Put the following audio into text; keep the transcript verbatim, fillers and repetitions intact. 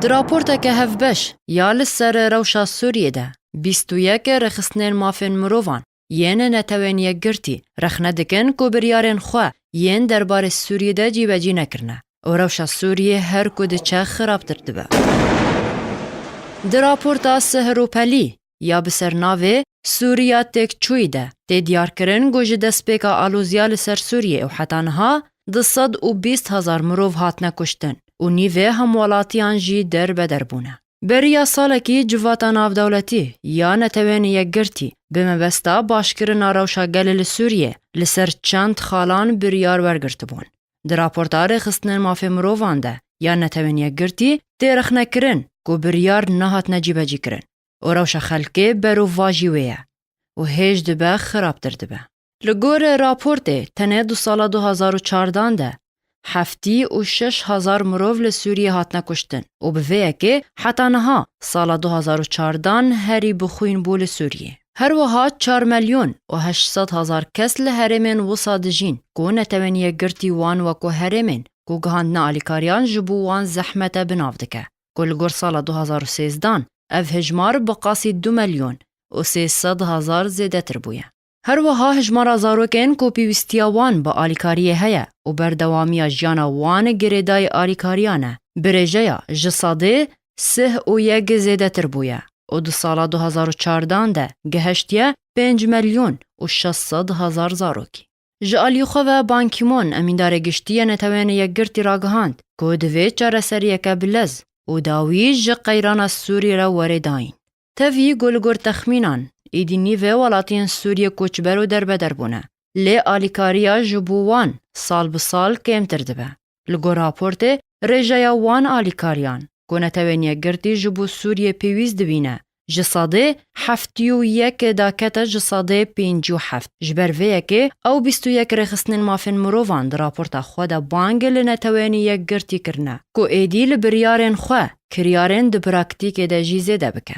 Di raporteke hevbeş ya li ser rewşa Sûriyê de, bîst û yek rêxistinên mafên mirovan yên Netewên Yekgirtî rexne dikin ku biryarên xwe yên derbarê Sûriyê de cîbecî nekirine û rewşa Sûriyê her ku diçe xirabtir dibe. Di raporta Sihrûpelî ya bi sernavê Sûriya Têkçûyî de tê diyarkirin ku ji destpêka aloziya li ser Sûriyê û heta niha du sed û bîst hezar mirov hatine kuştin û nîvê hemwelatiyan jî derbeder bûne. Beriya salekî Civata Navdewletî ya Netewên Yekgirtî bi mebesta başkirina rewşa gelê li Sûriyê li ser çend xalan biryar wergirtibûn. Di raporta rêxistinên mafê mirovan de ya Netewên Yekgirtî tê rexnekirin ku biryar nehatine cîbecîkirin û rewşa xelkê berovajî wê ye û hêj dibe xirabtir dibe. Li gor raportê tenê di sala du hazar û çardan de heftî û şeş hezar mirov li Sûriyê hatine kuştin û bi vê yekê heta niha sala du hazar û çardan herî bi xwîn bû li Sûriyê. Her wiha çar milyon û heşt sed hezar kes li herêmên wisa dijîn ku Netewên Yekgirtî wan weko herêmên ku gihandina alîkariyan ji bo wan zehmet e bi nav dike, ku li gor sala du hazar û sêzdan ev hejmar bi qasî du milyon û sê sed hezar zêdetir bûye. Her wiha hejmara zarokên ku pêwîstiya wan bi alîkariyê heye û berdewamiya jiyana wan girêdayî alîkariyan e, bi rêjeya ji sedê sih û yek zêdetir bûye û di sala du hazar û çardan de gihiştiye pênc milyon û şeş sed hezar zarokî. Ji alî xwe ve Ban Ki-moon, emîndarê giştî yê Netewên Yekgirtî ragihand ku divê çareseriyeke bi lez û dawî ji qeyrana Sûrî re were dayîn. Tevî ku li gor texmînan, êdî nîvê welatiyên Sûriyê koçber û derbeder bûne. Lê alîkariya ji bo wan sal bi sal kêmtir dibe. Li gor raportê, rêjeya wan alîkariyan ku Netewên Yekgirtî ji bo Sûriyê pêwîst dibîne, ji sedê heftê û yek dakete ji sedê pêncî û heft. Ji ber vê yekê ew bîst û yek rêxistinên mafên mirovan di raporta xwe de bang li Netewên Yekgirtî kirine ku êdî li biryarên xwe kiryarên di praktîkê de jî zêde bike.